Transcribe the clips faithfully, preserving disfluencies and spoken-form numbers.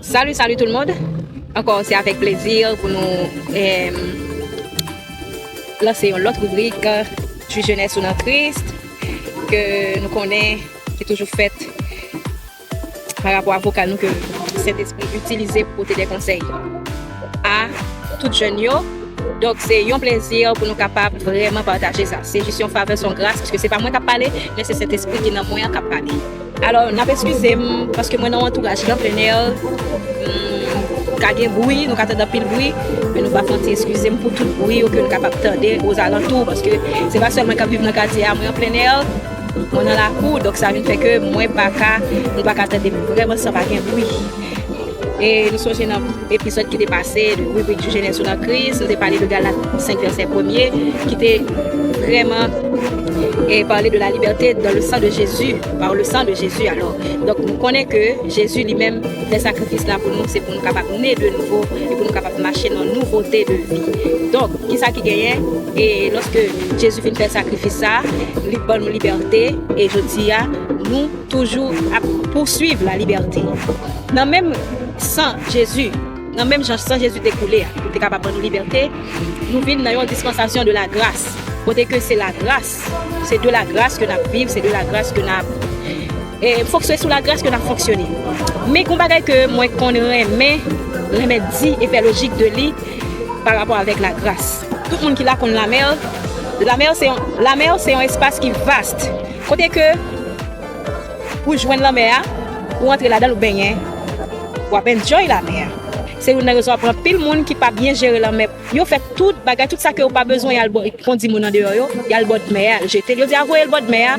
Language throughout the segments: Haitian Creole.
Salut, salut tout le monde. Ankò, se avèk plezi pou nou eh, lanse yon lòt ribrik Ju Jenès ou nan Kris ke nou konnen ki toujou fèt pa rapò a vokal nou ke Sentespri itilize pou pote de konsèy a tout jèn yo. Donk, se yon plezi pou nou kapab vrèman pataje sa. Se jis yon favè, se yon gras, paske se pa mwen k ap pale, men se Sentespri ki nan mwen an k ap pale. Alò, n ap eskize m, paske mwen nan yon antouraj ki an plen èr, m, ka gen bri, nou ka tande anpil bri, men nou va fè yon ti eskize m pou tout bri yo ke nou kapab tande ozalantou, paske se pa sèl mwen k ap viv nan katye a, mwen an plen èr, mwen nan lakou, donk sa vin fè ke mwen pa ka, nou pa ka tande m vrèman san pa gen bri. E nou sonje nan epizòd ki te pase, de ribrik Ju Jenès ou nan Kris, nou te pale de Galat senk vèsè premye, ki te vrèman e pale de la liberté dans le sang de Jésus, par le sang de Jésus. Alò, donk, nou konnen ke Jezi li menm fè sakrifis la pou nou, se pou nou kapab ne de nouvo e pou nou kapab mache nan nouvote de vi. Donk, kisa ki genyen? E lòske Jezi fin fè sakrifis sa, li ban nou libète, e jodi a, nou toujou ap pouswiv la libète. Nan menm san Jezi, nan menm jan san Jezi te koule a, pou te kapab ban nou libète, nou vin nan yon dispansasyon de la gras. Kote ke se la gras, se de la gras ke n ap viv, se de la gras ke n ap e, fonksyone, sou la gras ke n ap fonksyone. Men gon bagay ke mwen konn renmen, renmen di e fè lojik de li pa rapò avèk la gras. Tout moun ki la konn lamè, lamè se yon, lamè se yon espas ki vast. Kote ke ou jwenn lanmè a, ou antre ladan l, ou benyen, w ap enjoy lanmè a. Se youn nan rezon anpil moun ki pa byen jere lanmè. Yo fè tout bagay, tout sa ke yo pa bezwen, y al bò, kondi moun andeyò yo, y al bòdmè a, jete l. Yo di a voye l bòdmè a,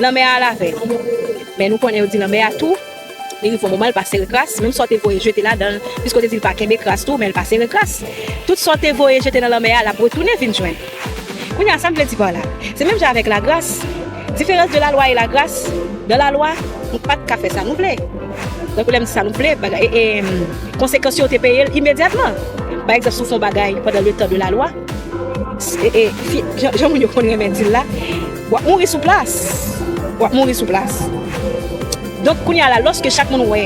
lanmè a al avè l. Men nou konnen yo di lanmè a tou, li rive yon moman l pa sere kras, menm sa w te voye jete ladan l, piske w te di l pa kenbe kras tou, men l pa sere kras. Tout sa w te voye jete nan lanmè a, l ap retounen vin jwenn. Kounye a, sa m vle di pa la, se menm jan avèk lagras. Différence de la loi et la grâce, dans la loi, nou pa t ka fè sa nou vle. Donk, lè m di sa nou vle, bagay, e, e, konsekans yo te peye l imedyatman. Pa egzanp, si w fè yon bagay pandan le tan de la lwa, e, e, fi, jan, jan moun yo konn renmen di l la, w ap mouri sou plas. W ap mouri sou plas. Donk, kounye a la, lòske chak moun wè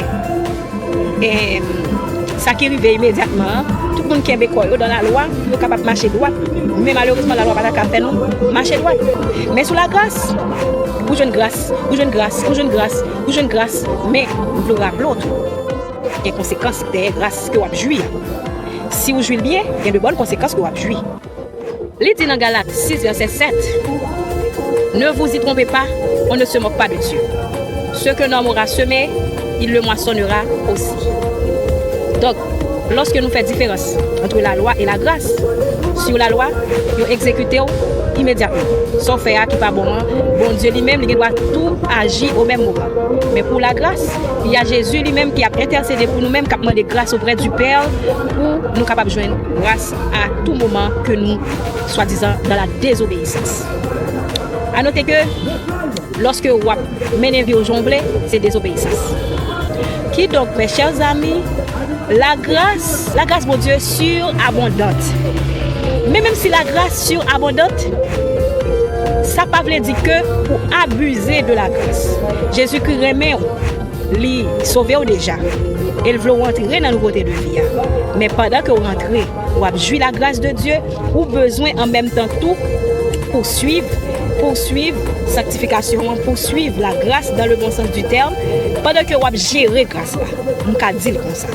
e, sa ki rive imedyatman an, tout moun kenbe kò yo dan lalwa pou yo kapab mache dwat. Men malerezman, lalwa pa ta ka fè nou mache dwat. Men sou lagras, ou jwenn gras, ou jwenn gras, ou jwenn gras, ou jwenn gras, men m vle w raple w tou, gen konsekans dèyè gras ke w ap jwi a. Si w jwi l byen, gen de bòn konsekans ke w ap jwi. Li di nan Galat sis vèsè sèt, Ne vous y trompez pas, on ne se moque pas de Dieu. Ce qu'un homme aura semé, il le moissonnera aussi. Donk, lòske nou fè diferans ant lalwa e lagras, sou lalwa, yo egzekite w imedyatman. Sa w fè a ki pa bon an, Bondye li menm, li gen dwa tou aji o menm moman. Men pou lagras, y a Jezi li menm ki ap entèsede pou nou menm, k ap mande gras oprè di Pè pou nou kapab jwenn gras a tou moman ke nou swadizan dans la désobéissance. A note ke lòske w ap mennen vi w jan w vle, se dezobeyisans. Kidonk, mes chers amis, la grâce, la grâce Bondye surabondante. Men menm si la grâce surabondante, sa pa vle di ke pou abize de la grâce. Jezikri renmen w. Li sove w deja. E l vle w antre nan nouvote de vi a. Men pandan ke w rantre, w ap jwi lagras de Dye, ou bezwen an menm tan tou pouswiv, pouswiv sanktifikasyon an, pouswiv lagras dans le bon sens du terme, pandan ke w ap jere gras la. M ka di l konsa.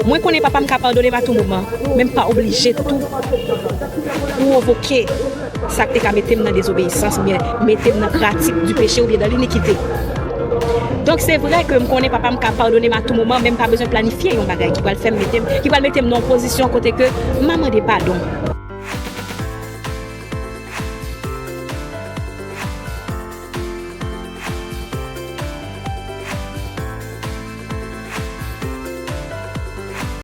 Mwen konnen papa m ka padone m a tou moman, men m pa oblije tou pwovoke sa k te ka mete m nan dezobeyisans, oubyen mete m nan pratik di peche, oubyen nan linikite. Donk, se vre ke m konnen papa m ka padone m a tou moman, men m pa bezwen planifye yon bagay ki pral fè m mete m, ki pral mete m nan yon pozisyon kote ke m a mande padon.